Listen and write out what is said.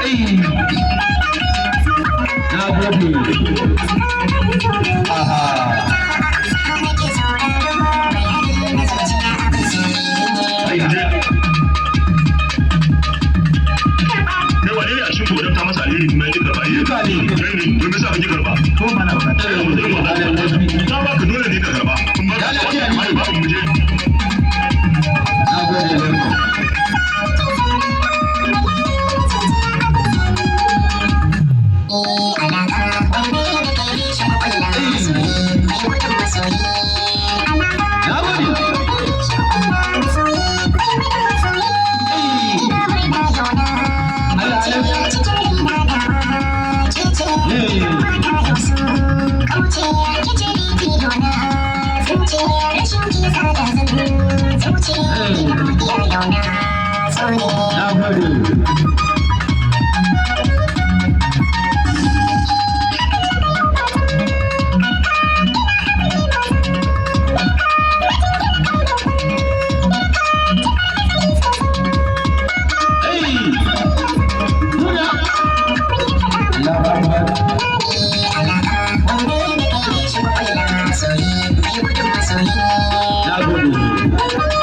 Eh. Na gode. Aha. Kai wane ne a cikin ku ta masa alheri kuma ya ƙi karɓa? Duka ne. Kai ne, to me yasa kake karɓa? Ko bana bukata. Ta baka, dole ne ka karɓa. In ba ka karɓa, ba mu je. Na gode, Lemon. Na gode. Allah Allah. Na gode. Hey! Nuna! Allahu Akbar. Na gode.